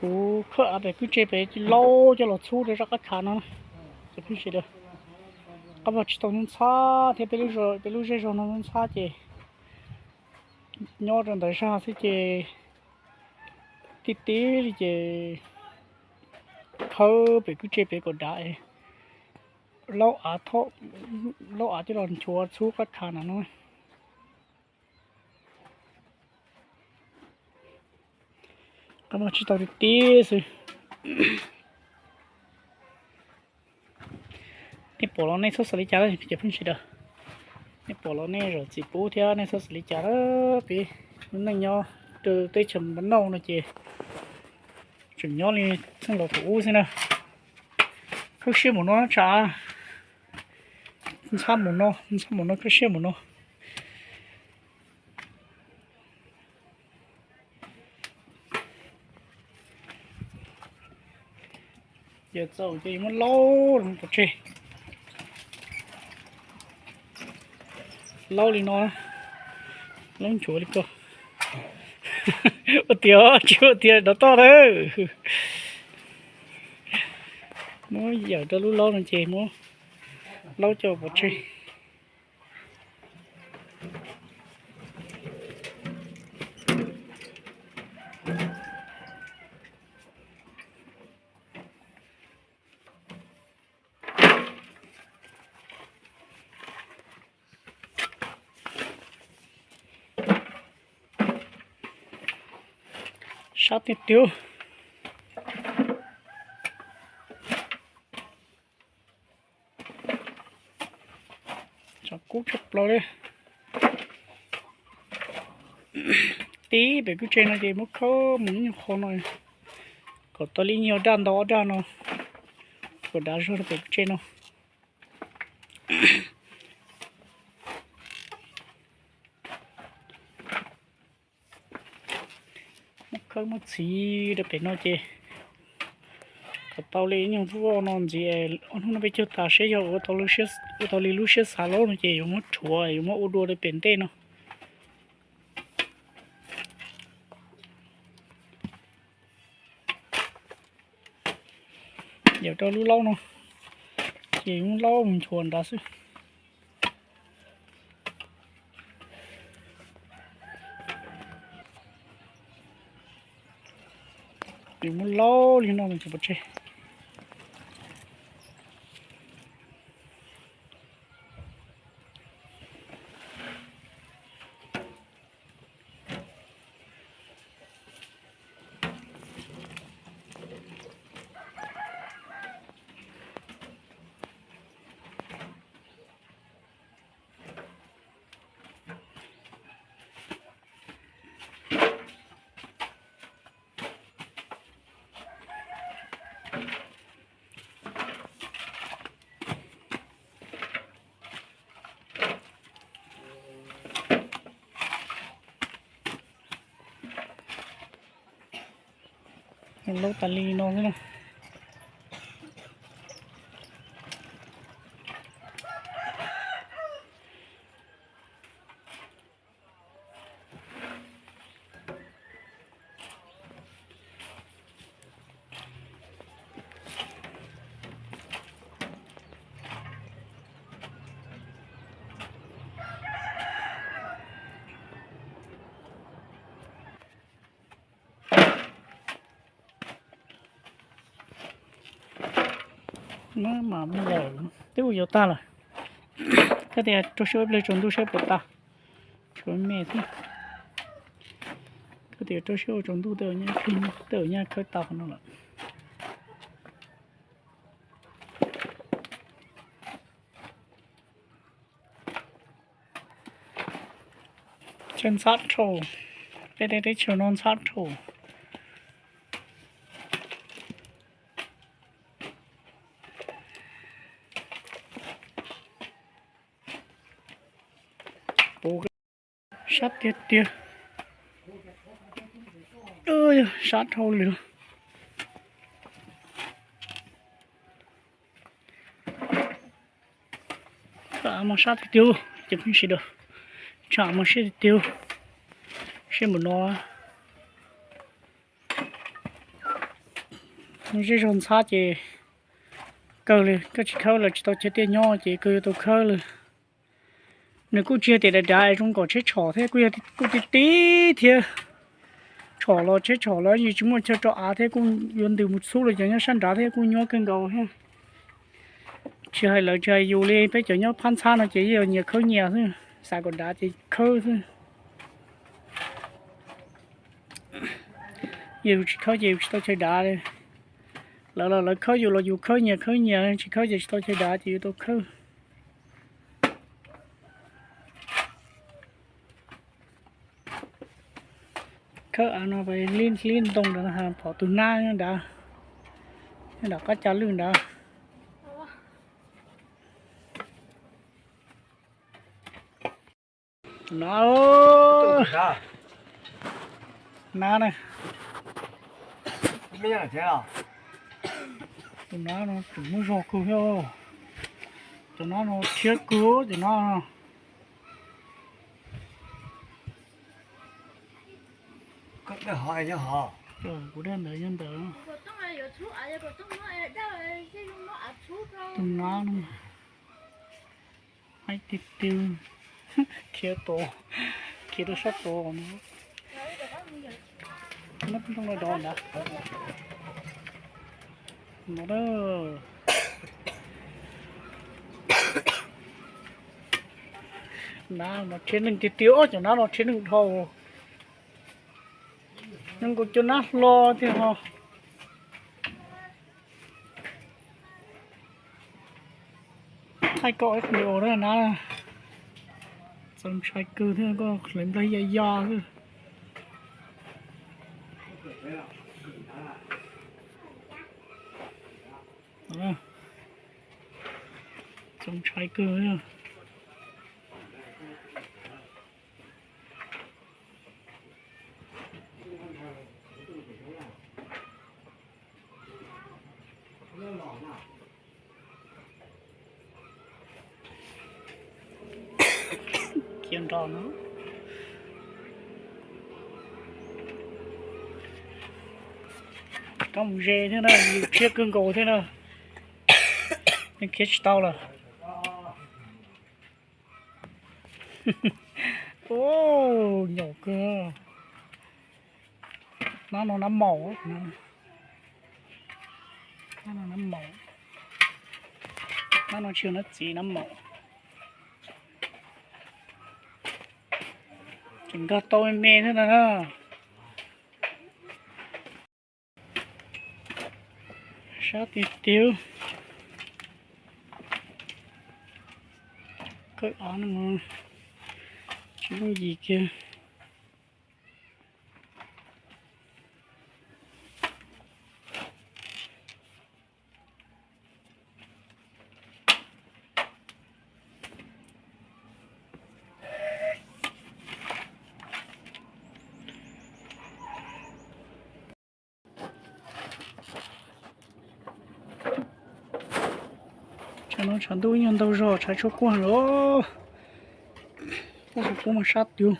Kuv khawb av pem kwj tse pem laub coj los txhub rau zaj qab khav no. Ces pheej sawv daws, qab vag tsis tau ntxhab thiab, peb lub zej zog no ntxhab ces nyob rau ntawm zaj xwb ces tib tib li ces khawb pem kwj tse pem kom dav, laub av, laub av coj los nchuav txhub qab khav no no. Qab vag tsis tau tib tib xwb. Nej pom los nej txhob xav li cas, cov phooj ywg sawv daws. Nej pom los nej zam txim pub thiab nej txhob xav li cas. Peb lub neej nyob rau teb chaws Nplog no ces tseem nyob li txheej laus thaum ub xwb na. Khawb siab mus no tsam ntxhab mus no, ntxhab mus no khawb siab mus no. Yog txaus ces yuav muab laub pov tseg. Laub li no, laub nchuav li ko. Ua tias tsis ua tias dov toj lawm. Muab yawm rau lub laub no ces muab laub coj pov tseg. Sab tiag tiag. Tshav kub tshaj plaws li. Tib pem kwj tse no ces muab khawb mus ib nyuag qho no kom tau li ib nyuag daj ntau ob daj no kom dav zog rau pem kwj tse no. Muab khawb muab txhiv rau pem no ces kom tau li ib nyuag voj no ntxiv. Ob hnub no peb cog tas seb yog ua tau li lub siab xav laub no ces yuav muab rhuav yuav muab ua dua rau pem ntej no. Yawm rau lub laub no ces muab laub mus nchuav nrad xwb. Yuav muab laub li no mus nchuav pov tseg. Laub tas li no xwb na. Mas me lawm, twb ua yuav tag lawm. Koj tias rau siab ua ib pliag tsaus ntuj saib puas tag. Tshuav me thiab. Koj tias rau siab ua tsaus ntuj, tej zaum nyaj khawb tau qhov no lawm. Txhab dhau, peb teb chaws no ntxhab dhau. Sab tiag tiag, sab dhau lawm. Tsam mos sab tiag tiag, ces pheej sawv daws, tsam mos siab tiag tiag, siab npaum no. Zej zog ntxhab ces kawg li, koj tsis khawb lawv tsis tau chaw tiaj nyob ces kawg yuav tau khawb li. Nws kuj tsis yog tias dav dav zoo kom tsheb tshom thiab, kuj yog kuj tib tib thiab. Tshom los tsheb tshom lawv yeej tsis muaj chaw rau av thiab, kuj yuav ntws mus txhub los cov nyob sab nrad thiab kuj nyuaj kawg nkaus thiab. Tsis hais lawv tsis hais yus li, peb cov nyob phab ntxhab no ces yeej nyias khawb nyias xwb, xav kom dav ces khawb xwb. Yus tsis khawb ces yus tsis tau chaw dav li. Lawv los lawv khawb, yus los yus khawb, nyias khawb nyias, tsis khawb ces tsis tau chaw dav ces yuav tau khawb. Khawb av no hlib hlib ntoo ntawd, pom tus nab nyob nrad, nyob nram qab cag lwj nrad. Tus nab, nab na, tus nab no tseem muaj zog kawg thiab. Tus nab no thiab kawg tus nab no. Kuv daj ntawd yog ntawd. Tus nab no haib tiag tiag. Khiav tod, khiav rau sab tod no. Muab ntoo no dov ntawd. No, nab no rhiab neeg tiag tiag, cov nab no rhiab neeg dhau. Nws nkaus cov nab hlo tiag ho. Thaij koj ib qho video na, txaus ntshai kawg thiab, koj hlawv nplawg ya ya xwb. Txaus ntshai kawg thiab. Cia nrog no, koj mus ze thiab na, yus rhiab kawg nkaus thiab na, yeej khiav tsis tau lawm. Nyom kawg. Nab no nab maum, nab no nab maum, nab no tsis yog nab txiv, nab maum. Tseem nkag tau me me thiab na. Sab tiag tiag. Kawg av no tsis yooj yim kiag. Tshav no tshav ntuj ib nyuag ntau zog, tshav tshuaj kub heev os. Tab sis kub mas sab tiag.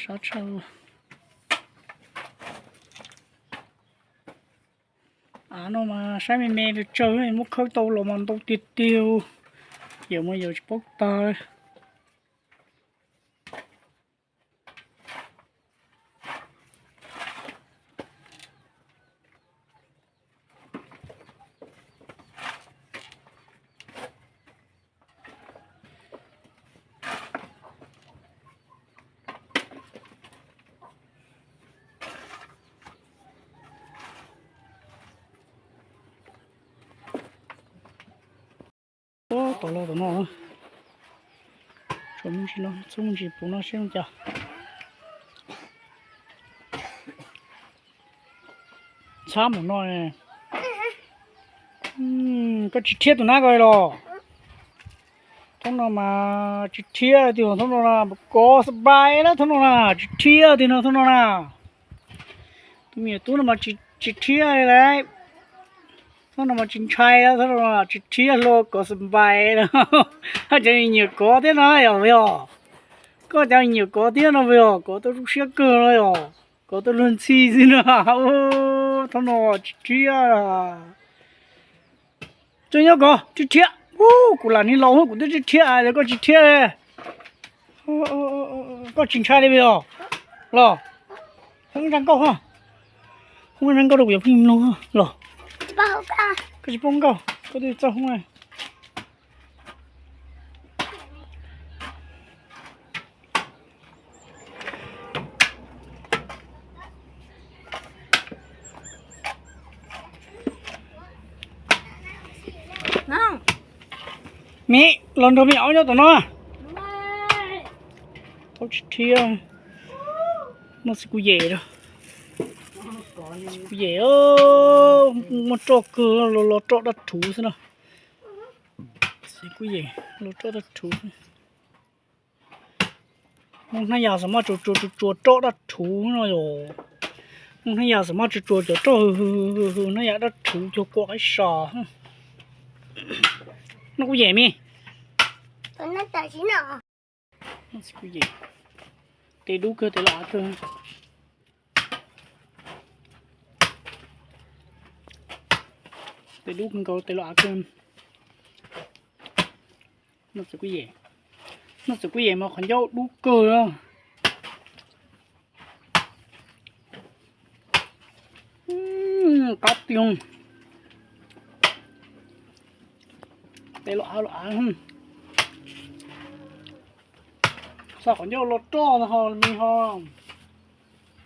Sab tshaj. Av no mas saib me me li tsawg, muab khawb tau los mas ntau tiag tiag, yawm mas yawm tsis paub tag. Ub, tom los tom no, tsuas me ntsis no, txhub me ntsis puv no seb ua cas. Ntxhab mus no, koj tsis rhiab tus nab ko los? Thoob no mas tsis rhiab tiag, thoob no na, kov xapai na, thoob no na, tsis rhiab tiag no, thoob no na. Tus me nyuam tub no mas tsis rhiab li lauj. Thaum no mas tsis ntshai, thaum no tsis rhiab hlo kov xas npais no. Cov nyiam kov thiab no yog, koj cov nyiam kov thiab no yog, kov tau zoo siab kawg no yog, kov tau luag ntxhi xwb no. Thaum no tsis rhiab. Tseem nyob kov tsis rhiab. Kuv lam niag laus kuv twb tsis rhiab es koj tsis rhiab li. Koj tsis ntshai li os los? Hoob nrag nkauj, hoob nrag nkauj rau kuv cov phooj ywg mloog los. Koj tsis paub nkauj, koj twb txawj hoob. Miv los nrog me aub nyob tom no. Aub tsis rhiab. Muaj xib kuj yem, xib kuj yem, muaj roj kawg, los roj dab rhuv xwb no. Xib kuj yem los roj dab rhuv. Hoob hnab yas xam maj tsuas tsuas tsuas tsuas roj dab rhuv no yom. Hoob hnab yas xam maj tsuas tsuas cov roj hwm hwm hwm hnab yas dab rhuv cuag kua qaib sas. Noj kuj yem me. Kuj yem. Tes dub kawg tes los av kawg. Tes dub kawg nkaus tes los av kawg. Noj txiv kuj yem, noj txiv kuj yem mas qhov ncauj dub kawg. Qab tiag. Tes los av los av. Xa qhov ncauj los roj no ho me ho.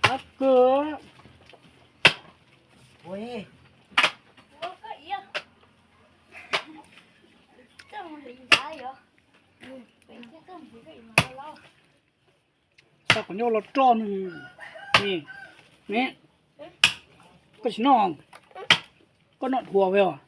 Qab kawg. Xa qhov ncauj los roj no. Koj tsis noj, koj noj dhuav os.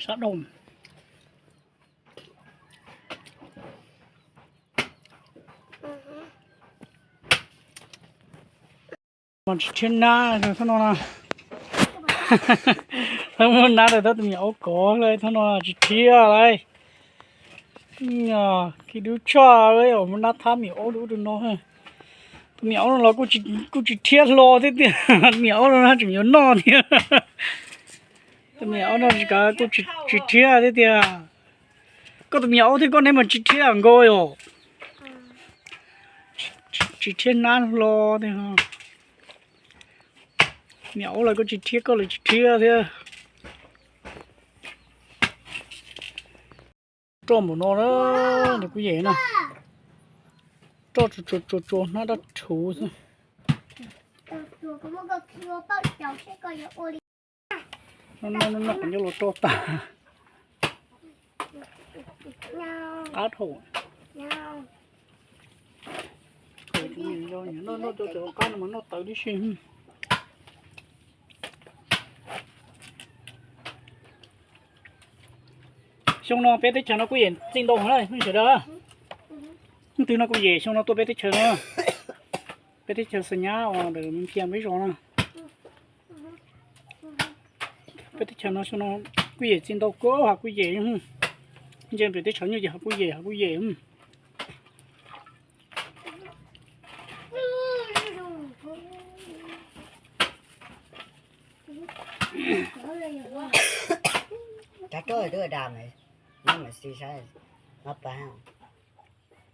Sab doo. Mas tsis rhiab nab thaum no no. Thaum muaj nab tau tus me nyuam aub kov lawm, thaum no tsis rhiab lawm. Khib dub tshaj, muaj nab thab me nyuam aub dub rau no. Tus me nyuam aub no los kuj tsis rhiab hlo thiab tiag, me nyuam aub no tseem yuav noj thiab. Tus me nyuam aub no tsis kav kuj tsis rhiab thiab tiag. Koj tus me nyuam aub thiab koj neb mas tsis rhiab nkaus yom. Tsis rhiab nab hlo tiag. Me nyuam aub los koj tsis rhiab, koj los tsis rhiab thiab. Roj npaum no na, nws kuj yem no. Roj tsuas tsuas tsuas hnab dab rhuv xwb. Noj noj noj qhov ncauj los roj tag. Qab dhau. Noj noj cov cov qab no mas noj tawv tib si. Xyoo no peb teb chaws no kuj yem txij ntau heev na sawv daws. Leej twg no kuj yem xyoo no tuaj peb teb chaws no. Peb teb chaws xa nyab uas ntawm Mem Phiaj peb zos no. Peb teb chaws no xyoo no kuj yem txij ntau kawg, hav kuj yem. Ntsia pem teb chaws nyob ces hav kuj yem, hav kuj yem. Cov roj twb da me, no me xi saib, no pa,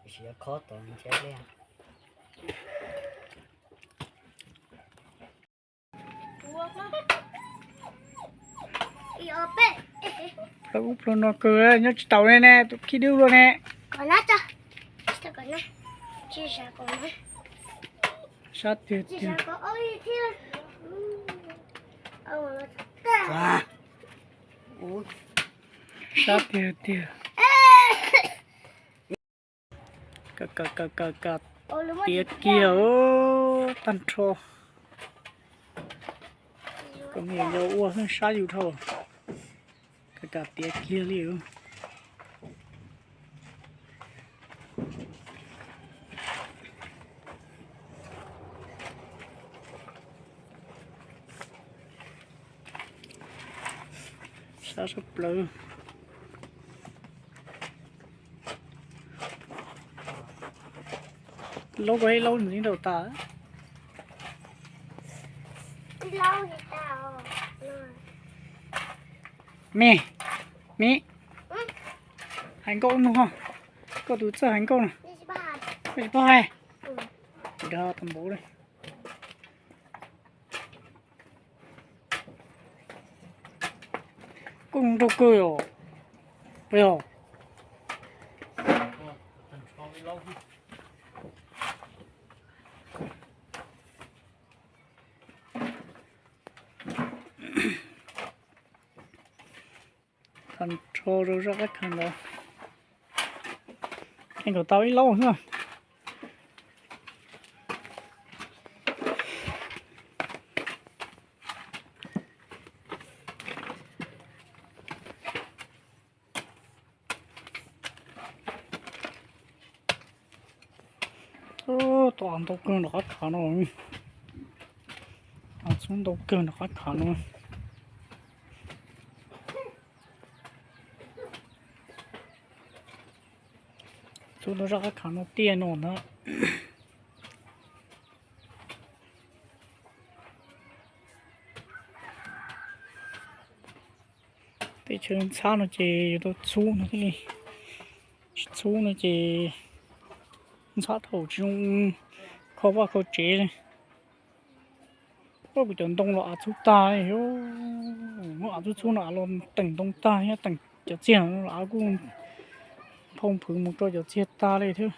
tab sis yuav khob tod ntshe pliag. Plaub ub plaub no kawg, nyob tsis taus ne ne, tus khib dub luaj ne. Sab tiag tiag. Sab tiag tiag. Ka ka ka ka ka tiav kiag tag nrho. Kom me nyuam yaus ua hwj sab yus dhau. Ka ka tiav kiag li. Sab sab plaws. Laub koj ib laub ntxiv nraum tas. Me, me, hais nkauj no, koj tus txawj hais nkauj no. Koj tsis paub hais. Dag tau npaum li. Koj nrau kawg os. Yog. Tag nrho rau zaj qab khav ntawd. Kheej kom tau ib laub xwb. Tau av ntau kawg nram qab khav no. Av txhub ntau kawg nram qab khav no. Txhub tau zaj qab khav no tiaj no ntag. Teb chaws ntxhab no ces yuav tau txhub no thiaj li, tsis txhub no ces ntxhab dhau tsis zoo kho vaj kho tsev li. Kuv cov ntoo los av txhub tag, muab av txhub txhub no av los teem ntoo tag thiab teem cov txiag no los av kuj phau nphwv mus rau cov txiag tag li thiab.